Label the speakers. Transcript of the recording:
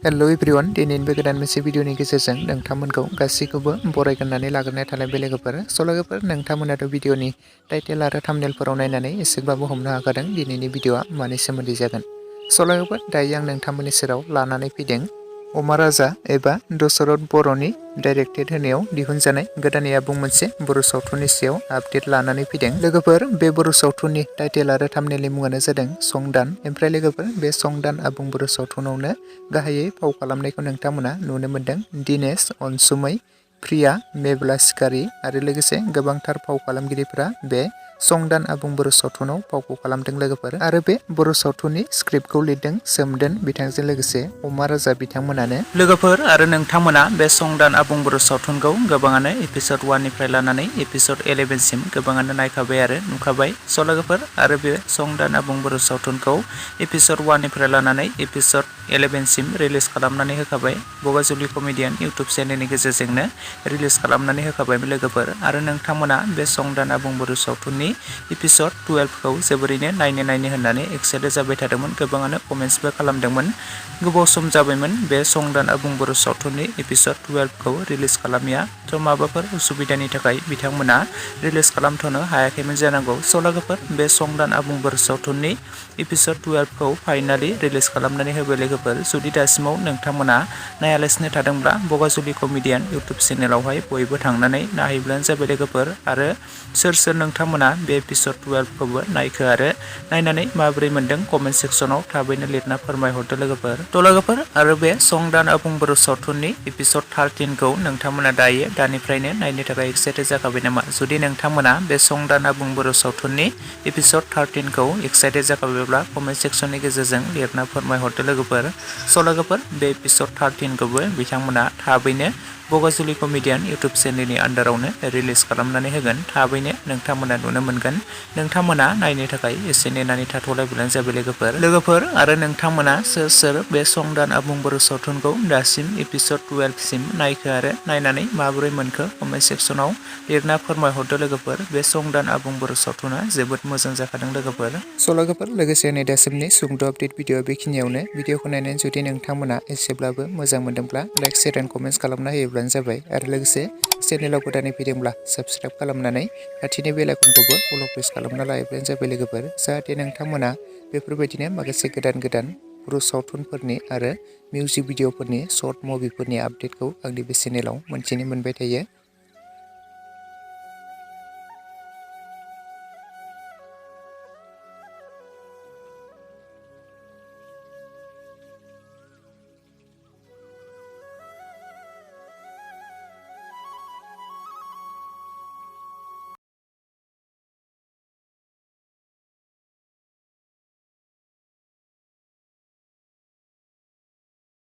Speaker 1: Hello everyone दिनैनि गोदान मोनसे भिडिअनि गेजेरजों नोंथांमोनखौ गासैखौबो बरायग्रोनानै लाग्रोनाय थानाय लोगोफोर लोगोफोर नोंथांमोनाथ' भिडिअनि टाइटेल आरो थाम्बनेलफोराव नायनानै एसेबाबो हमनो हाखादों दिनैनि भिडिअआ मानि सोमोन्दै जागोन। लोगोफोर दायो आं नोंथांमोननि सेराव लानानै फैदों अमा राजा एबा दशरथ बर'नि डाइरेक्टेड होनायाव दिहुनजानाय गोदानै आबुं मोनसे बर' सावथुननि सायाव आपडेट लानानै फैदों। लोगोफोर बे बर' सावथुननि टाइटेल आरो थाम्बनेलनि मुङानो जादों संदान। ओमफ्राय लोगोफोर बे संदान आबुं बर' सावथुनावनो गाहायै फाव खालामनायखौ नोंथांमोना नुनो मोन्दों दिनेश, अनसुमै, प्रिया, मेब्ला सिखारि आरो लोगोसे गोबांथार फाव खालामगिरिफोरा बे संदान आबुं बर' सावथुनाव फावखौ खालामदों लोगोफोर। आरो बे बर' सावथुननि स्क्रिप्टखौ लिरदों सोमदोन बिथांजों लोगोसे अमा राजा बिथांमोनानो। लोगोफोर आरो नोंथांमोना बे संदान आबुं बर' सावथुनखौ गोबाङानो एपिसड 1 निफ्राय लानानै एपिसड 11 सिम गोबाङानो नायखाबाय आरो नुखाबाय। लोगोफोर आरो बे संदान आबुं बर' सावथुनखौ एपिसड 1 निफ्राय लानानै एपिसड 11 सिम रिलिज खालामनानै होखाबाय बगाजुलि कमेडियान इउटुब चेनेलनि गेजेरजोंनो रिलिज खालामनानै होखाबाय लोगोफोर। आरो नोंथांमोना बे संदान आबुं बर' सावथुननि एपिसड 12 खौ जोबोरैनो नायनो होननानै एक्साइटेड जाबाय थादोंमोन, गोबाङानो कमेन्ट्सबो खालामदोंमोन। गोबाव सम जाबायमोन बे संदान आबुं बर' सावथुननि एपिसड 12 खौ रिलिज खालामिया, माबाफोर उसुबिदानि थाखाय बिथांमोना रिलिज खालामथ'नो हायाखैमोन जानांगौ। लोगोफोर बे संदान आबुं बर' सावथुननि एपिसड 12 खौ फाइनालि रिलिज खालामनानै होबाय लोगोफोर। जुदि दासिमाव नोंथांमोना नायालासिनो थादोंब्ला बगाजुलि कमेडियान इउटुब चेनेलावहाय बयबो थांनानै नायहैब्लानो जाबाय लोगोफोर। आरो सोर नोंथांमोना बे एपिसड 12 खौबो नायखो आरो नायनानै माबोरै मोन्दों कमेन्ट सेक्सनाव थाबैनो लिरना फोरमायहरदो लोगोफोर। लोगोफोर आरो बे संदान आबुं बर' सावथुननि एपिसड 13 खौ नोंथांमोना दानिफ्रायनो नायनो थाखाय एक्साइटेड जाखाबाय नामा? जुदि नोंथांमोना बे संदान आबुं बर' सावथुननि एपिसड 13 खौ एक्साइटेड जाखाबायब्ला कमेन्ट सेक्सननि गेजेरजों लिरना फोरमायहरदो लोगोफोर। लोगोफोर बे एपिसड 13 खौबो बिथांमोना थाबैनो बगाजुलि कमेडियान इउटुब चेनेलनि आन्डारावनो रिलिज खालामनानै होगोन। थाबैनो नोंथांमोना नुनो मोनगोन। नोंथांमोना नायनो थाखाय एसे नेनानै थाथ'लायब्लानो जाबाय लोगोफोर आरो नोंथांमोना सोर बे संदान आबुं बर' सावथुनखौ दासिम एपिसड 12 सिम नायखो आरो नायनानै माबोरै मोनखो कमेन्ट सेक्सनाव लिरना फोरमायहरदो लोगोफोर। बे संदान आबुं बर' सावथुना जोबोद मोजां जाखादों लोगोफोर। लोगोफोर लोगोसे नै दासिमनि सुंद' आपडेट भिडिअ बेखिनियावनो। भिडिअखौ नायनानै जुदि नोंथांमोना एसेब्लाबो मोजां मोनदोंब्ला लाइक, शेयार एन्ड कमेन्ट्स खालामना होयोब्लानो जाबाय। आरो लोगोसे चेनेलाव गोदानै फैदोंब्ला साबस्क्राइब खालामनानै खाथिनि बेल आइकनखौबो अल प्रेस खालामना लायोब्लानो जाबाय लोगोफोर। जाहाथे नोंथांमोना बेफोरबायदिनो माखासे गोदान बर' सावथुनफोरनि आरो मिउजिक भिडिअफोरनि शर्ट मुभिफोरनि आपडेटखौ आंनि बे चेनेलाव मोनथिनो मोनबाय थायो।